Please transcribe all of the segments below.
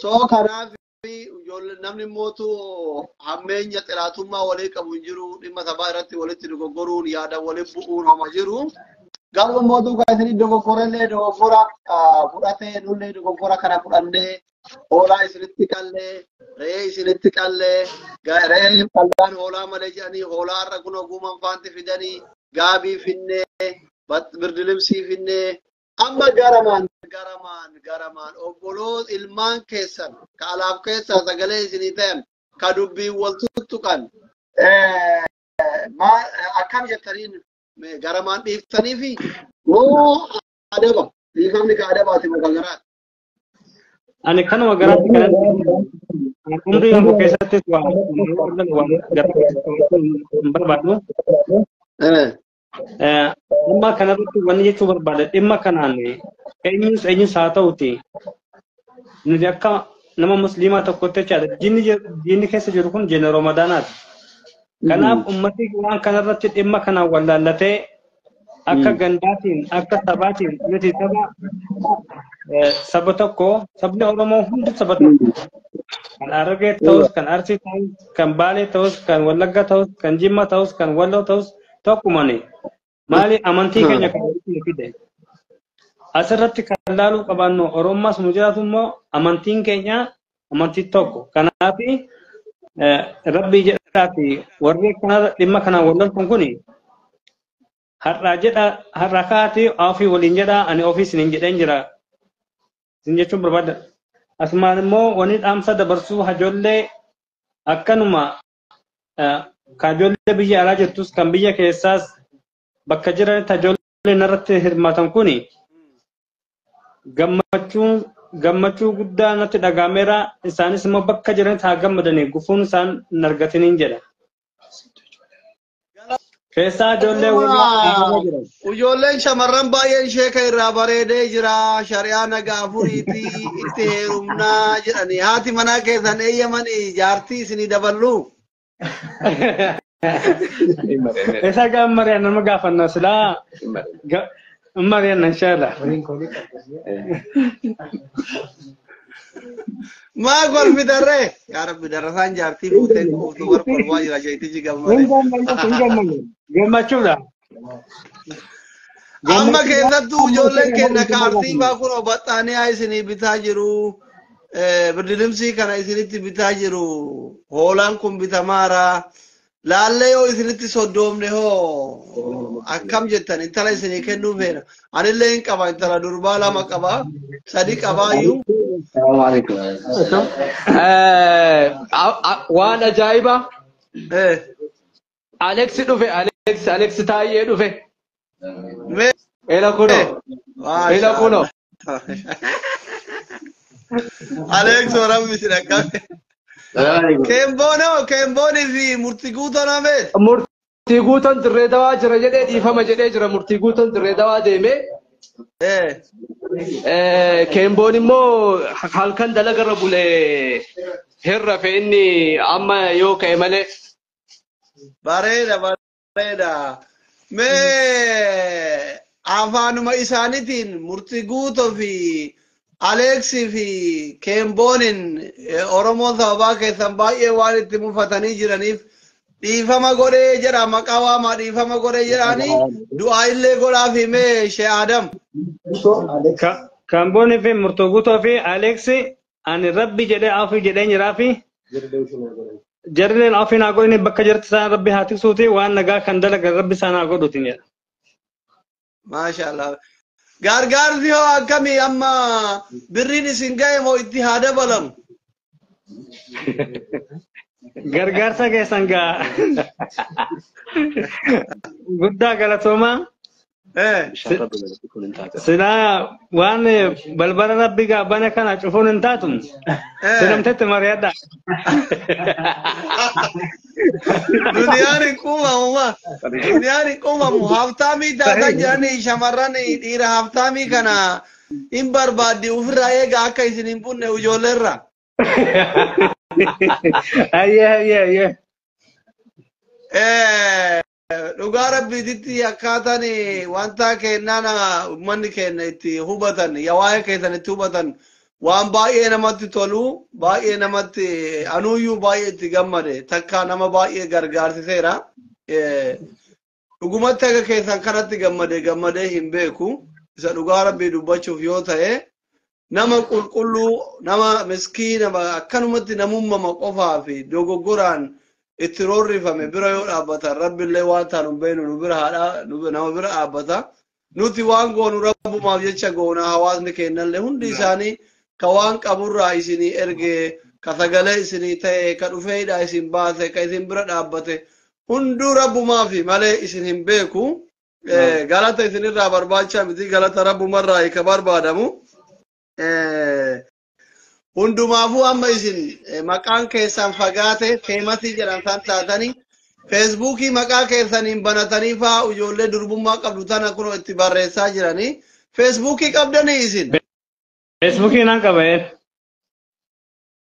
So kanaaf namni mootu hammeenya xiraatummaa walii qabu hin jiru, dhimma sabaa irratti walitti dogoggoruun yaada waliin bu'uun homa jiru. Garuu mootu kan isin dogoggorallee dogoggora fudhatee nullee dogoggora kana fudhannee hoolaa isinitti qallee, re'ee isinitti qallee, re'ee qallaan hoolaa malee jedhanii hoolaa har'a kun oguuman faanti fidanii gaabii finnee birdilimsii finnee amma garamaan garamaan garamaan obboloo ilmaan keessan ka alaaf keessaa sagalee isinii ta'an ka dubbiin wal tuttuqan akkam jettaniin garamaan dhiiftanii fi moo adaba dhiifamni ka adabaati moo ka garaati? Ani kanuma garaatti kanatti umrii koo keessattis waan gara hin barbaadu. Dhimma kanarratti wanni jechuu barbaada, dhimma kanaan eenyus eenyus haa ta'uti nuti akka nama musliimaa tokkotti jechaadha, jinni keessa jiru kun jinna Ramadaanaati. Kanaaf ummati waan kanarratti dhimma kanaan wallaallatee akka gandaatiin akka sabaatiin nuti saba tokko, sabni Oromoo hundi saba tokko. Kan Harargee ta'us, kan Arsii ta'us, kan Baalee ta'us, kan Wallagga ta'us, kan Jimma ta'us, kan Walloo ta'us tokkumani. Maali amantii keenya kan walitti nu fide. Asirratti kan laaluu qabaannu Oromummaas nu jiraatu immoo amantiin keenya amantii tokko. Kanaaf Rabbii jedhaati warri akkana dhimma kanaan wal loltuun kuni har'aa jedha, har'aa kaati ofii waliin jedha, ani ofii isiniin jedheen jira. Isin jechuun barbaada. Asumaan immoo wanni dhaamsa dabarsuu hajoollee akkanuma kan ijoollee biyya alaa jirtus kan biyya keessaas bakka jiranitti hajoolleen irratti hirmaatan kuni gammachuu guddaa natti dhagaameera. Isaanis immoo bakka jiranitti haa gammadanii gufuun isaan hin argatiniin jedha. Keessaa ijoollee warra jiran. Ijoolleen shamarran baay'een sheeka irraa bareedee jira. Shari'aa nagaa afuriiti itti heerumnaa jedhanii. Haati manaa keessan eeyyamanii jaartii isinii daballu. Isa gaan mari'an nama gaafanna silaa mari'anna inshallah. Maa golfitarree? Yaa Rabbi darasaan jaartii fuuteen quuftu war kolfaa jira jeetichi gammade. Gammachuudha. Amma keessattuu ijoolleen keenya kaartii faa kun baxxaaniyaa isinii bitaa jiru. Birdilimsii kana isinitti bitaa jiru. Hoolaan kun bitamaara. Laallee yoo isinitti soddoomne hoo akkam jettan intala isinii kennuu feena. Anillee hin qaba intala durbaa 2 qaba 3 qabaayyuu. Waan ajaa'iba. Alex dhufe, Alex Taayyee dhufe. Ela kuno. Ela kuno. Alex rabbi si dhaqqabe. Keemboonoo Keemboonii fi murtii guutoon hameet. Murtii guutoon dirree dawaa jira jedhee dhiifama jedhee jira, murtii guutoon dirree dawaa deemee. Keemboon immoo halkan dalagarra bulee hirrafe inni amma yoo ka'e malee. Bareeda bareeda. Mee afaanuma isaaniitiin murtii guutoo fi Aleeksii fi Keemboonin Oromoon sababaa keessan baay'ee waan itti mufatanii jiraniif dhiifama godhee jedha, maqaa waamaa dhiifama godhee jedhaanii du'aa illee godhaaf himee Shee Adam. Keemboonii fi murtii guutoo fi Aleeksi ani Rabbi jedhee ofii jedhee jiraa fi jarrileen ofii naa godhanii bakka jirti isaan Rabbi haa tiksuuti waan nagaa kan dalagan Rabbi isaan haa godhuutiin jedha. Maashaallah. Gargaarsi hoo akkamii amma birriin isin ga'e moo itti haa dabalamu? Gargaarsa keessan gaa guddaa galatoomaa. Silaa waan balbala Rabbi gaa bane kana cufuun hin taatu. Sinamtetti mari'adha. Duniyaan hin quumamu ma. Duniyaan hin quumamu. Haftaamii taatan jedhanii shamarran dhiira haftaamii kana hin barbaaddi ofirraa eega akka isin hin bunne ijoolleerra. Ayyee ayyee ayyee. Dhugaa Rabbiititti akkaataan wanta kennaan uummanni keenya itti hubatan, waa'ee keessan itti hubatan Waan baay'ee namatti tolu, baay'ee namatti anuuyyuu baay'ee itti gammade, takka nama baay'ee gargaarsiseera. Dhugumatti akka keessan kanatti gammade gammadee hin beeku. Isa dhugaa Rabbii dubbachuuf yoo ta'e, nama qulqulluu, nama miskiina, akkanumatti namummama qofaa fi dogoggoraan itti roorrifame bira yoo dhaabbatan, Rabbiillee waan taanu hin beeknu nu bira haadha nama bira dhaabbata. Nuti waan goonu Rabbumaaf jecha goona. Hawaasni kennallee hundi isaanii ka waan qaburraa isinii erge, ka sagalee isinii ta'e, ka dhufeedha isin baase, ka isin bira dhaabbate hunduu Rabbumaafi malee isin hin beeku. Galata isinirraa barbaachaa miti, galata Rabbumarraa ka barbaadamu. Hundumaafuu amma isin maqaan keessan fagaate, famous jedhan san taatanii, Feesbuukii maqaa keessaniin banatanii faa ijoollee durbummaa qabdu tana kunoo itti barreessaa jiranii. Feesbuukii qabdanii isin? Feesbuukii nan qaba.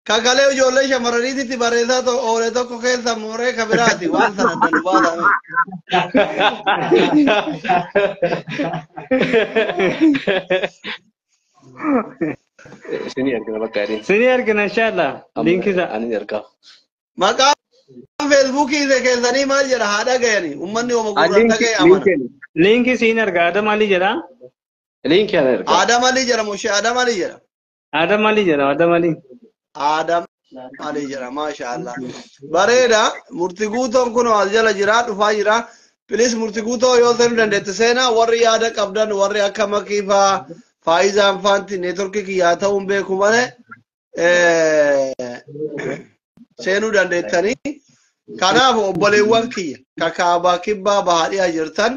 Kakalee ijoollee shamarraniitti barreessaa oole tokko keessa mooree ka biraati waan sana adda nu baasame. Isinii argina bakka jedheen. Isinii argina inshallah. Liinkii isaa. Ani argaa. Maqaan Feesbuukii keessanii maal jedha haa dhagayani? Uummanni hooma gurraan dhagaye amana. Liinkii siin arga. Adam Ali jedha. Liinkii ana argaa. Adam Ali jedha mushee Adam Ali jedha. Adam Ali jedha. Adam Ali. Adam Ali jedha, maasha Allah. Bareeda, murtii guutoon kun as jala jira, dhufaa jira. Please, murtii guutoo yoo seenuu dandeette seenaa. Warri yaada qabdan, warri akka makii faa, faayizaan faanti, neetworkii kiyyaa ta'uun beeku malee seenuu dandeettanii. Kanaaf obboleewwan kiyya kakaabaa kibbaa bahaadhiyaa jirtan,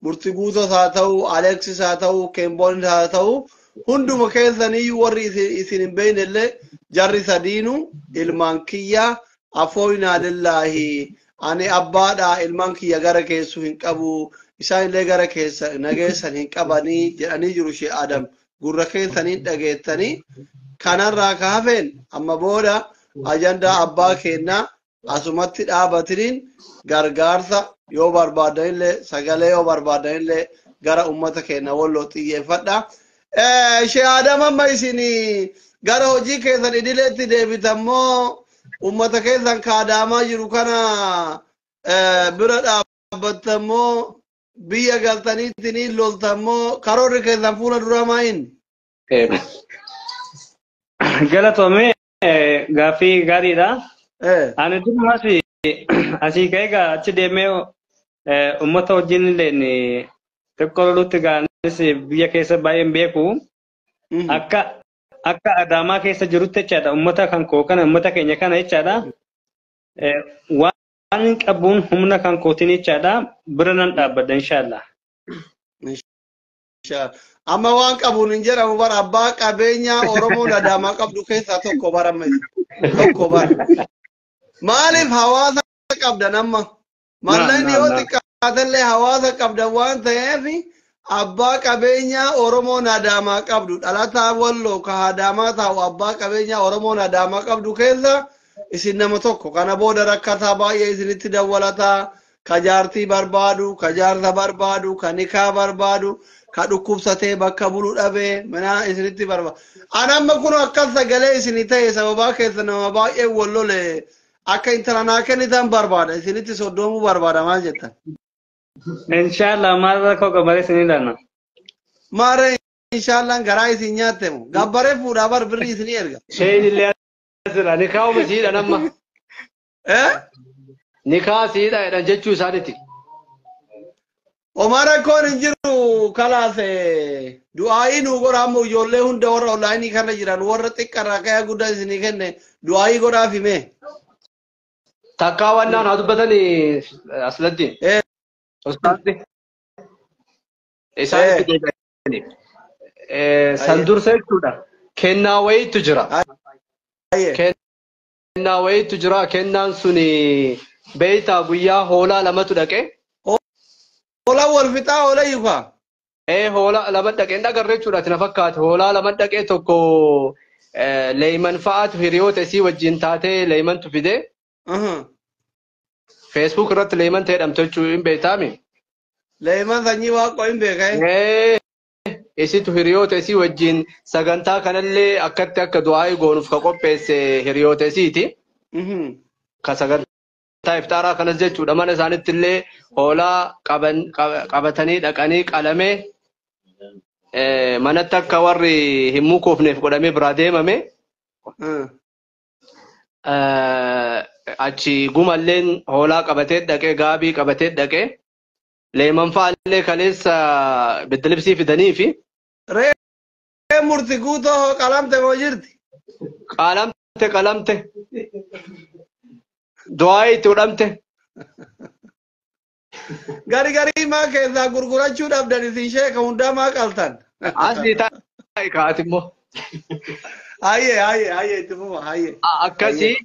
murtii guutoos haa ta'u, Aleksis haa ta'u, Keemboonis haa ta'u, hunduma keessaniyyuu warri isin hin beekne illee, jarri sadiinu ilmaan kiyya. Afooyinaa lillaahi, ani abbaadha, ilmaan kiyya gara keessu hin qabu, isaan illee gara keessa nageessan hin qabanii jedhanii jiru. Shee Adam gurra keessanii dhageettanii. Kanarraa ka hafeen amma booda ajandaa abbaa kennaa asumatti dhaabatiniin gargaarsa yoo barbaadanillee, sagalee yoo barbaadanillee, gara ummata keenya Walloo xiyyeeffadha. Shee Adam, amma isin gara hojii keessan idileetti deebitammoo ummata keessan kaadaamaa jiru kana bira dhaabbattammoo biyya galtaniitti ni loltammoo, karoorri keessan fuula duraa maa inni? Galatoomee, gaaffii gaariidha. Ani durumas asii ka'ee gaa achi deemee uummata wajjin illee xiqqoo lolutti gaanis biyya keessa baay'een beeku. Akka Adaamaa keessa jirutti jechaadha. Uummata kan koo kana, uummata keenya kana jechaadha. Waan qabuun humna kan kootiin jechaadha. Bira nan dhaabbadha inshallah. Amma waan qabuun hin jedhamu bara, abbaa qabeenyaa Oromoon Adaamaa qabdu keessaa tokko bara amma tokko bara. Maaliif hawaasa qabdan amma? Mallaqni yoo xiqqaatellee hawaasa qabdan waan ta'eef, abbaa qabeenyaa Oromoon Adaamaa qabdu, dhalataa Walloo ka Adaamaa taa'u, abbaa qabeenyaa Oromoon Adaamaa qabdu keessa isin nama tokko. Kana booda rakkataa baay'ee isinitti dawwalataa, ka jaartii barbaadu, ka jaarsa barbaadu, ka nikaa barbaadu, ka dhukkubsatee bakka bulu dhabee mana isinitti barbaadu. Ani amma kun akkas sagalee isinii ta'e, sababaa keessa nama baay'ee wallole, akka intala naa kennitan barbaada, isinitti soddoomuu barbaada, maal jettan? Inshallah, maal rakkoo qabalee isin ilaalla. Maarree, inshallah garaa isin nyaatte moo gabbaree fuudhaa bar birrii isinii erga. Sheen illee asirra nikaa'uma siidhan amma. Eh? Nikaa siidha jedhan jechuu isaaniiti. Homaa rakkoon hin jiru, kalaas du'aayii nuu godha. Amma ijoollee hunda warra onlaayinii kana jiran, warra xiqqarraa ka'ee guddaa isinii kenne, du'aayii godhaaf himee. Takkaa wannaan haa dubbatanii aslattiin. Ustaazni. Isaan itti deebi'anii. San dursa jechuudha. Kennaa wayiitu jira. Kennaa wayiitu jira. Kennaan suni beeytaa guyyaa hoolaa lamatu dhaqee. Hoolaa wal fixaa hoolaa yuukaa. Ee, hoolaa lama dhaqee hin agarre jechuudha. Ati na fakkaate hoolaa lama dhaqee, tokko leeyman fa'aatu hiriyoota isii wajjin taatee leeymantu fidee. Facebook irratti leeyman ta'e jedhamtu jechuu hin beektaami. Leeman sanyii waaqoo hin beekaa. Ee, Isitu hiriyoota isii wajjin sagantaa kanallee akkatti akka du'aa'ii goonuuf ka qopheesse hiriyoota isiiti. Ka sagantaa iftaaraa kanas jechuudha. Mana isaanitti illee hoolaa qabatanii dhaqanii qalamee manatti akka warri hin mukoofneef godhamee biraa deemame. Achi gumalleen hoolaa qabatee dhaqee, gaabii qabatee dhaqee, leeman fa'aallee kaleessa biddilibsii fidanii fi Re'ee murti guutoo hoo qalamte moo jirti? Qalamte, qalamte. Du'aa itti godhamte. Gari garii maa keessaa gurgurachuu dhabdan isin sheeka hundaa maa qaltan? Asii taa'e kaati immoo. Hayyee, hayyee, hayyee, itti fufa, hayyee. Akkasii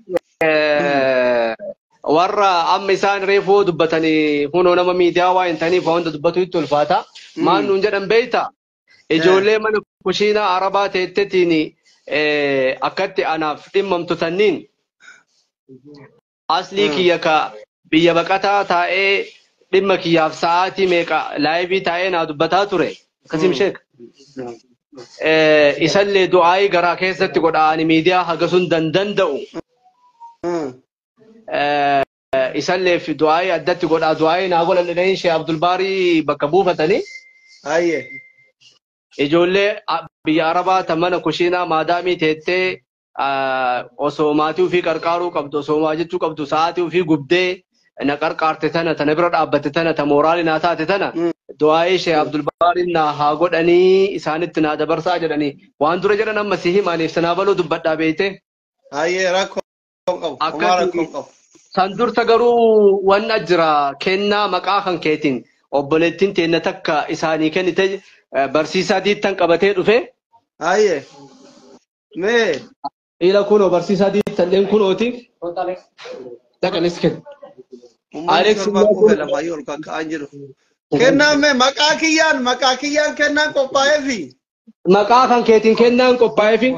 warra amma isaan reefuu dubbatanii hunoo nama miidiyaa waa hin ta'aniif waa hunda dubbatu itti ulfaata. Maal nuun jedhan beeyta? Ijoollee mana kushiinaa Arabaa teettetiin akkatti anaaf dhimmamtu tanniin aslii kiyya ka biyya baqataa taa'ee dhimma kiyyaaf sa'aatii meeqa live taa'ee naa dubbataa ture. Akkasiim sheek. Isallee du'aayii garaa keessatti godhaani miidiyaa haga sun danda'u. Isallee fi du'aayii addatti godhaa, du'aayii naa godhan jedhanii Sheekh Abdulbaarii bakka buufatanii. Hayyee. Ijoollee biyya Arabaa ta mana kushiinaa maadaamii teettee osoo maatii ofii qarqaaruu qabdu, osoo waa jechuu qabdu, sa'aatii ofii gubdee na qarqaarte tana, tana bira dhaabbatte tana, ta mooraalii naa taate tana du'aayii Sheekh Abdulbaariin naa haa godhanii isaanitti naa dabarsaa jedhanii waan dura jedhan amma si himaniif sanaa baluu dubbadhaa beeyte. Hayyee, rakkoo qabu. Homaa rakkoo qabu. San dursa garuu wanna jira, kennaa maqaa kan keetiin obboleettiin teenna takka isaanii kennite barsiisaa diittan qabatee dhufe. Hayyee. Mee. Ila kunoo barsiisaa diittalleen kunooti. Dhaqanis kenna. Uummanni Alex torbaan qufe lafaayyuu ol kakka'an jiru. Kennaan mee maqaa kiyyaan kennaan qophaa'eefi. Maqaa kan keetiin kennaan qophaa'eefi.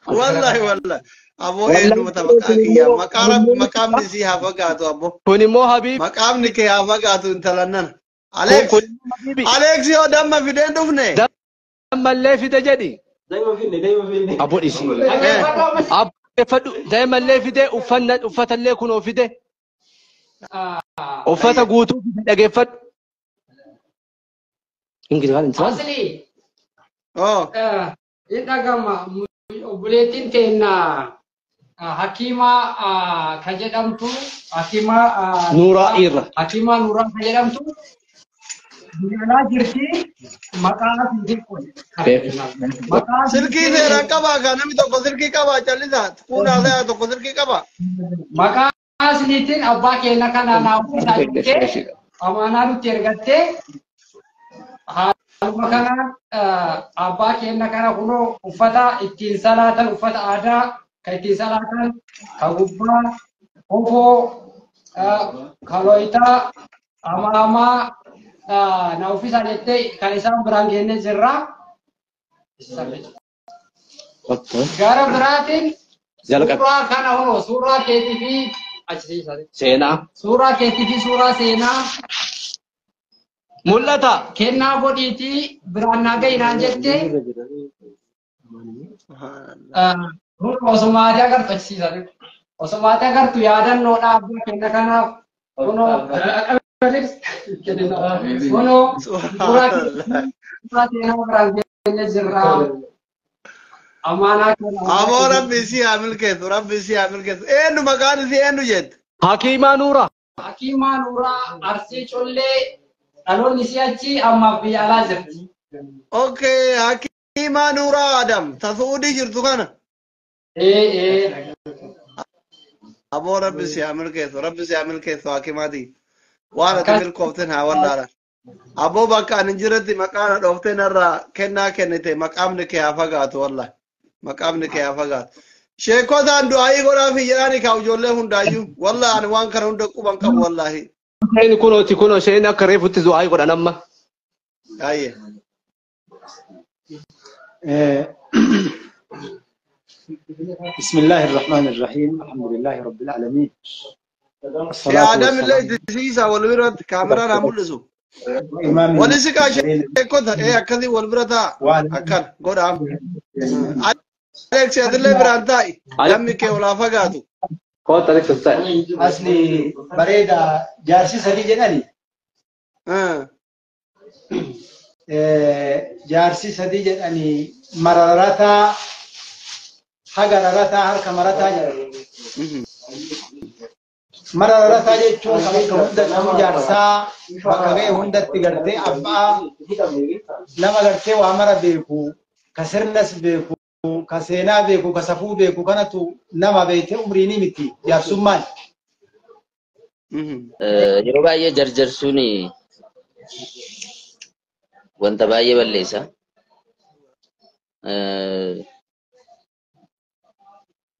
Wallahi, wallahi. Aboo, eenyumata maqaa kiyyaan maqaa rabbi maqaamni isii haa fagaatu abbo. Kun immoo Habiib. Maqaamni kee haa fagaatu intala nana. Alex. Kun immoo Habiibi. Alex yoo damma fideen dhufne. Dammallee fide jedhi. Abbo dhisi. Abbo fadhu, dammallee fide, uffanna uffatallee kunoo fide. Uffata guutuu fide, dhageeffadhu. Ingiliffaan hin jiran. Asli Oh. in dhagama obboleettiin teenna Hakiima ka jedhamtu, Hakiima Nuuraa irra. Hakiima Nuuraa ka jedhamtu biyya jirti, maqaa asiitiin kun maqaa Silkii seeraan qabaa kan namni tokko silkii qabaa callisa. Kun haasa'aa tokko silkii qabaa. Maqaa asliitiin abbaa keenya kana naa uffisaa jettee amaanaa nutti ergattee, haaluma kanaan abbaa keenya kana kunoo uffata ittiin salaatan, uffata aadaa kan ittiin salaatan, ka gubbaa, kofoo, kaloyitaa, amaamaa na uffisaa jettee kan isaan biraan geennee jirra. Gara biraatiin suuraa kana kunoo suuraa keetii fi achisiisa. Seenaa. Suuraa keetii fi suuraa seenaa Mul'ata. kennaa godhiitii biraan naa gahi naan jettee osoo maatii agartu achisiisa. Osoo maatii agartu yaadannoodha abbaa kenna kanaaf kunoo suuraa suuraa seenaa biraan geenye jirra. Amaanaa kana. Aboo, rabbi isii haa milkeessu, rabbi isii haa milkeessu. Eenyu maqaan isii eenyu jette? Hakiimaa Nuuraa. Hakiimaa Nuuraa, Arsii Collee, dhaloonni isii achi ammaaf biyya alaa jirti. Okay, Hakiimaa Nuuraa Adam, ta Suudii jirtu kana. Ee ee. Aboo, rabbi si haa milkeessu, rabbi si haa milkeessu hakimaati. Waan ati milkooften haa wallaalan. Aboo, bakka ani hin jirretti maqaa na dhooftee narraa kennaa kennite, maqaamni kee haa fagaatu wallahi. Maqaamni kee haa fagaatu. Sheekotaan du'aayii godhaafi jedhaani kaa ijoollee hundaayyuu. Wallahi ani waan kana hunda quban qabu wallahi. Isheen kunooti, kunoo isheen akka reefutti du'aa godhan amma. Ayyee. بسم الله الرحمن الرحيم، الحمد لله رب العالمين، الصلاة Adam illee والسلام itti siisa wal biratti kaameraan haa mul'isu. وإمام Wali siqaa المرسلين sheekota akkasii wal bira taa'a. وعلى Akkan godhaam. Alex atillee biraan taa'i. Namni kee olaa fagaatu. Koota Alex ol taa'i. Asli bareeda jaarsi sadii jedhani. Jaarsi sadii jedhani mararataa haga rarataa harka marataa jedhani. Mararataa jechuun kan bakka hundattuu jaarsaa bakka ga'e hundatti gartee abbaa nama gartee waa mara beeku ka sirnas beeku ka seenaa beeku ka safuu beeku kanatu nama beekte umriinii miti jaarsummaan. Yeroo baay'ee jarjarsuun wanta baay'ee balleessa.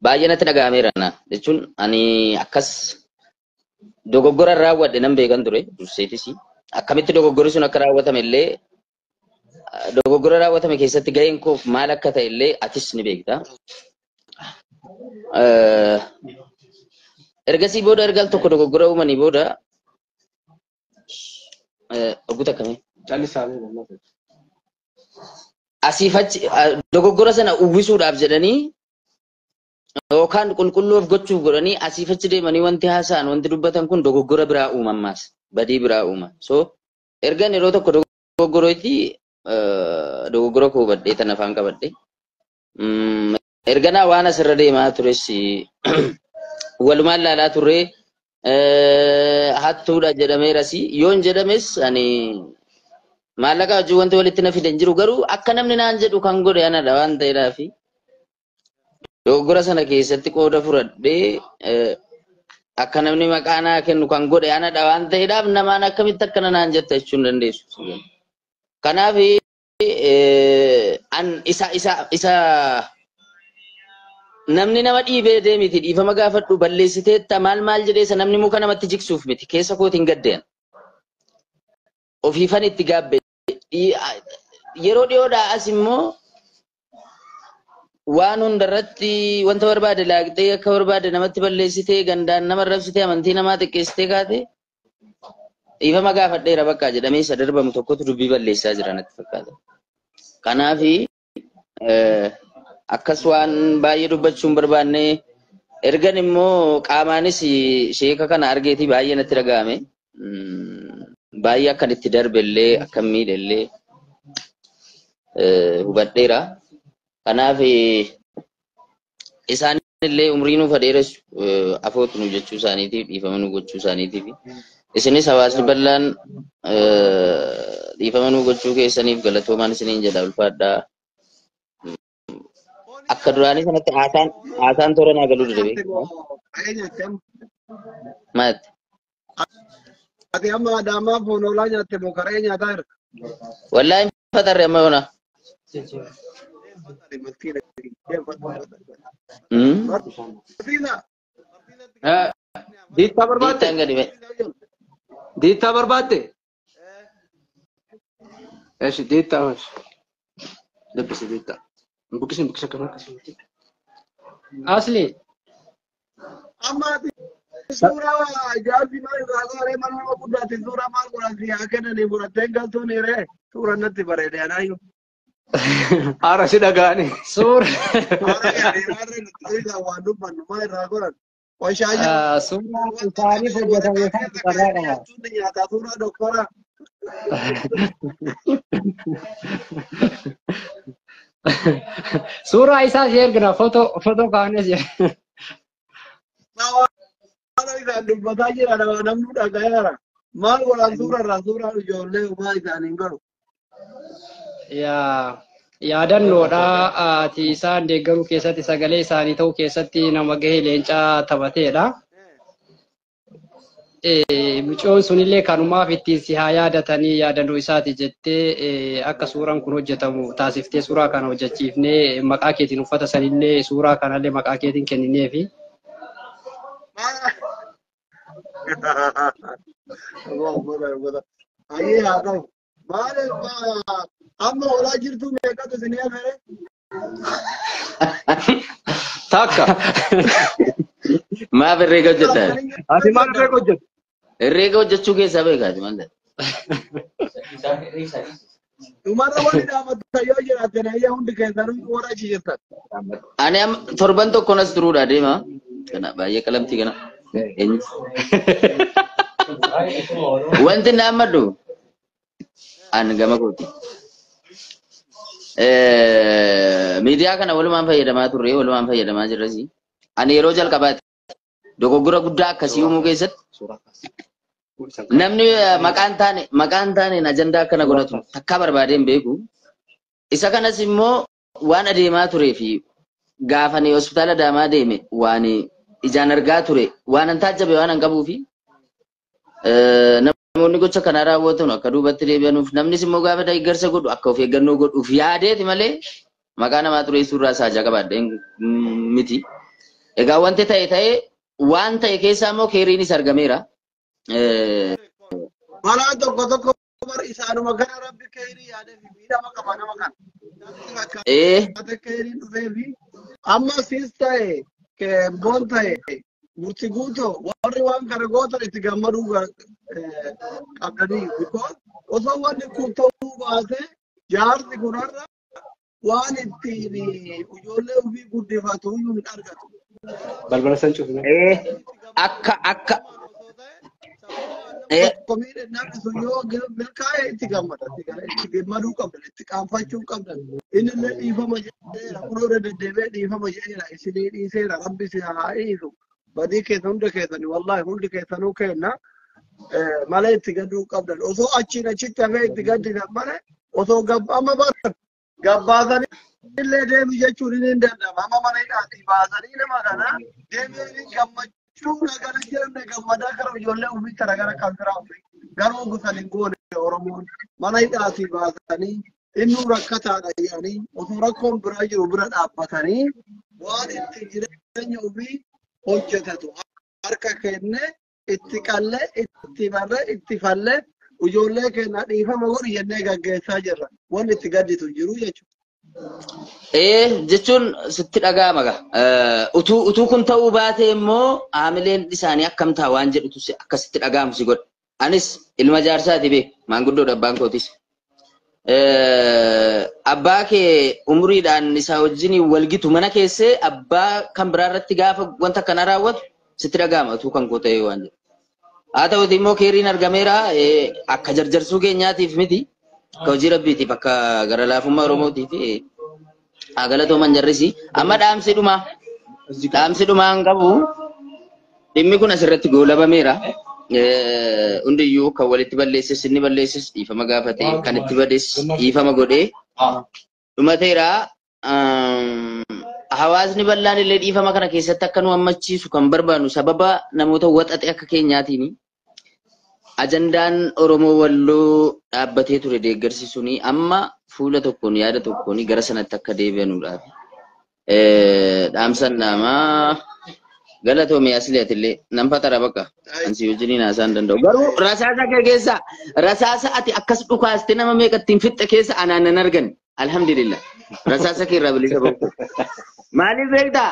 Baay'ee natti dhaga'ameera na jechuun ani akkas dogoggora raawwadhe nan beekan ture durseetis akkamitti dogoggorri sun akka raawwatame illee dogoggora raawwatame keessatti ga'een koof maal akka ta'e illee atis ni beekta. Ergasii booda erga al tokko dogoggora uumanii booda ogguta akkamii? Callisaa mee. Asiif achi dogoggora sana uwwisuudhaaf jedhanii yookaan qulqulluuf gochuuf godhanii asiif achi deemanii wanti haasa'an wanti dubbatan kun dogoggora biraa uuma ammaas badii biraa uuma. So ergan yeroo tokko dogoggorooti dogoggora koo hubadhee tan afaan qabadhe. Erganaa waan asirra deemaa tures walumaan laalaa turre hattuudha jedhameeras yoon jedhames ani maallaqa wajjin wanti walitti na fidan jiru garuu akka namni naan jedhu kan godhe anadha waan ta'eedhaafi dogoggora sana keessatti qooda fudhadhee akka namni maqaa naa kennu kan godhe anadha waan ta'eedhaaf namaan akkamitti akkana naan jetta jechuu hin dandeessu. Kanaaf an isa isa isa namni nama dhiibee deemiti dhiifama gaafadhu balleessiteetta maal maal jedhee isa namni muka namatti jigsuuf miti keessa kootiin gaddeen. Ofiifan itti gaabbe. Yeroo dhiyoodhaa as immoo waan hundarratti wanta barbaade laaqxee akka barbaade namatti balleessitee gandaan nama rabsitee amantii namaa xiqqeessitee kaate dhiifama gaafadheera bakka jedhamee isa darbamu tokkotu dubbii balleessaa jira natti fakkaata. Kanaaf akkas waan baay'ee dubbachuu hin barbaanne ergan immoo qaamaanis sheeka kana argeetii baay'ee natti dhaga'ame. Baay'ee akkan itti darbe illee akkan miidhe illee hubadheera. Kanaaf isaan illee umrii nuuf dheeressu afootu nu jechuu isaaniitiif dhiifama nu gochuu isaaniitiif isinis hawaasni bal'aan dhiifama nu gochuu keessaniif galatoomaan isiniin jedha ulfaadhaa. Akka duraanii sanatti haasaan toora naa galuu dide beeku. Maal? Ati amma Adaamaa foon hoolaa nyaatte moo karee nyaataa jirta? Wallaahi hin fatarre amma yoona. Diittaa barbaadde? Diittaan gadi ba'e. Diittaa barbaadde? Eshi diittaa hosh. Dubbisi diittaa. Buqqisi buqqisi akkana akkasii. Asli Amma ati suuraa jaarsi maal irraa gaaree mana nama guddaatti suuraa maal godhatti haa kennanii fudhattee galtuun hiree suuraan natti bareede anaayyuu. Haara si dhaga'anii. Suura Haara gadi warri waan dubbannu maal irraa godhan. Washaayyaa suuraa isaaniif hojjetame kan carraa qaba. nyaataa suuraa doktora. Suuraa isaa si ergina footoo kaafnes jedhe. Waan isaan dubbataa jira namni dhaga'eera. Maal godhan suura irraa suuraan ijoollee homaa isaaniin godhu. Yaa yaadannoodha ati isaan deeggaruu keessatti sagalee isaanii ta'uu keessatti nama gahee leencaa taphateedha. Mucoon sunillee kanumaaf ittiin si haa yaadatanii yaadannoo isaati jettee akka suuraan kun hojjetamu taasiftee suuraa kana hojjechiifnee maqaa keetiin uffata sanillee suuraa kanallee maqaa keetiin kennineefi. Ayyee haa ta'u. Maal amma hoolaa jirtu meeqatu isin hafere? Takka. Maaf herreega hojjetaa? Ati maal herreega hojjettu? Herreega hojjechuu keessaa beekaati maal ta'e? Dhumarra wanni dhaamatan yoo jiraate ayyaa hundi keessanuu warra achi jirtan. Ani amma torban tokkoon as turuudha deema. Kana baay'ee qalamtii kana. Eenyu? Wanti na ammadhu ani gama kooti. Miidiyaa kana walumaan fayyadamaa turre, walumaan fayyadamaa jirras. Ani yeroo jalqabaati dogoggora guddaa akkasii uumuu keessatti namni maqaan taaneen ajandaa akkana godhatu takkaa barbaadee hin beeku. Isa kanas immoo waan adeemaa turee fi gaafani hospitaala Adaamaa deeme waan ijaan argaa ture waan an taajjabe waan an qabuu fi namoonni gocha kana raawwatan akka duubatti deebi'anuuf namnis immoo gaafa deeggarsa godhu akka of eeggannoo godhuuf yaadeeti malee maqaa namaa xureessuu irraa saajaa qabaadha miti. Egaa wanti ta'e ta'e waan ta'e keessaa immoo keeriinis argameera. Balaan tokko tokko bar isaanuma kana rabbi keerii yaadee fi miidhama qaba nama kana. Fakkaate keeriin dhufee fi amma siis ta'e keemboon ta'e murti guutoo warri waan kana gootan itti gammaduu qabdanii. Because osoo wanni kun ta'uu baate jaarsi kunarra waan ittiin ijoollee ofii guddifatu iyyuu hin argatu. Balbala san cufne. Akka akka Tokko miidhe namni sun yoo milkaa'e itti gammada. Itti gammaduu qabdan, itti qaanfachuu qabdan. Inni illee dhiifama jedheera. Kunoo irra deddeebi'ee dhiifama jedheera. Isinii dhiiseera. Rabbi isin haa dhiisu. Badii keessan hunda keessanii wallaahi hundi keessanuu kenna. Malee itti gadduu qabdan. Osoo achiin achitti hafee itti gaddisan malee osoo amma bara gabbaasanii illee deemi jechuun ni danda'ama. Amma mana hidhaatii baasanii nama kana deemee gammachuu nagara jiran gammadaa kara ijoollee ofii tara gara kan biraa ofii garuu gosa hin goone Oromoon mana hidhaatii baasanii innuu rakkataadha jedhanii osoo rakkoon biraa jiru bira dhaabbatanii waan itti jireenya ofii hojjetatu harka kenne itti qallee itti barree itti fallee ijoollee keenya dhiifama godhi jennee gaggeessaa jirra. Wanni itti gadditu jiru jechuudha. Jechuun sitti dhaga'ama gaa. Utuu kun ta'uu baate immoo haamileen isaanii akkam ta'a waan jedhutu akkasitti dhaga'amu si godha. Anis ilma jaarsaati beeku maanguddoodha abbaan kootis. Abbaa kee umuriidhaan isaa wajjin walgitu mana keessee abbaa kan biraa irratti gaafa wanta akkana raawwatu sitti dhaga'ama utuu kan koo ta'e waan jedhu. Haa ta'uti immoo keeriin argameera akka jarjarsuu keenyaatiif miti akka hojii rabbiitiif akka gara laafummaa Oromootiif haa galatooman jarrisi. Amma dhaamsi dhumaa hin qabu. Dhimmi kun asirratti goolabameera. Hundiyyuu kan walitti balleesses inni balleesses dhiifama gaafate kan itti bades dhiifama godhee dhumateera. Hawaasni bal'aan illee dhiifama kana keessatti akka nu hammachiisu kan barbaannu sababa namoota waxaxe akka keenyaatiin ajandaan Oromoo Walloo dhaabbatee ture deeggarsi suni amma fuula tokkoon yaada tokkoon gara sanatti akka deebi'anuudhaaf. Dhaamsan dhaamaa galatoomee asli atillee nan fatara bakka ansi wajjiniin haasaan danda'u. Garuu rasaasa kee keessa rasaasa ati akkas dhukaaste nama meeqa ittiin fixxe keessa anaan nan argan. Alhamdulillah. Rasaasa kee irraa bilisa ba'u. Maaliif beektaa?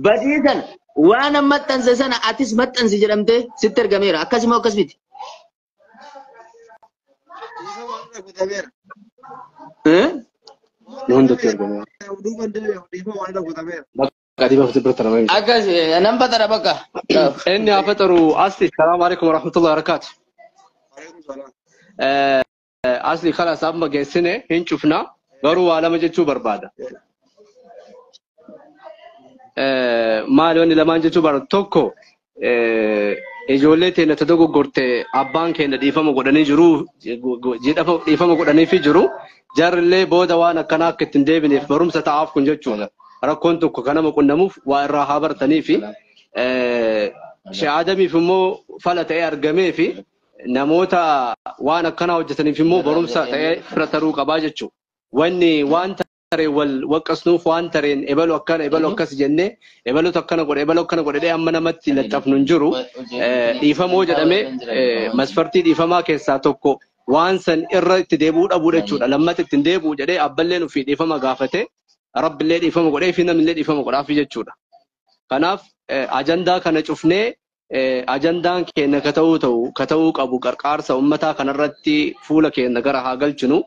Badii sana waan maxxanse sana atis maxxansi jedhamtee sitti ergameera. Akkasuma akkas miti. Nu hundatti ergameera. Akkas nan fatara bakka. Inni haa fataru asli. Salaamu alaikum warahmatullahi wabarakatuh. Asli kalaas amma geessine hin cufna garuu waa lama jechuu barbaada. Maali wanni lamaan jechuu barbaada tokko ijoollee teenya ta dogoggorte abbaan keenya dhiifama godhanii jiru dhiifama godhaniifi jiru jarrillee booda waan akkanaa akka ittiin deebineef barumsa ta'aaf kun jechuudha. Rakkoon tokko kan nama qunnamuuf waa irraa haa baratanii fi She'aadamiif immoo fala ta'ee argamee fi namoota waan akkanaa hojjetaniif immoo barumsa ta'ee fira taruu qabaa jechuudha. Wanni waan tareen wal waqqasnuuf waan tareen ebalu akkana ebalu akkas jennee ebalutu akkana godhe ebalu akkana godhe amma namatti laxxafnu hin jiru. Dhiifamoo jedhamee masfartii dhiifamaa keessaa tokko waan san irra itti deebi'uu dhabuu jechuudha. Lammata ittiin deebi'u jedhee abballeen ofii dhiifama gaafate rabbillee dhiifama godhee fi namnillee dhiifama godhaafi jechuudha. Kanaaf ajandaa kana cufnee Ajandaan keenya ka ta'uu ta'u ka ta'uu qabu qarqaarsa uummataa kanarratti fuula keenya gara haa galchinu.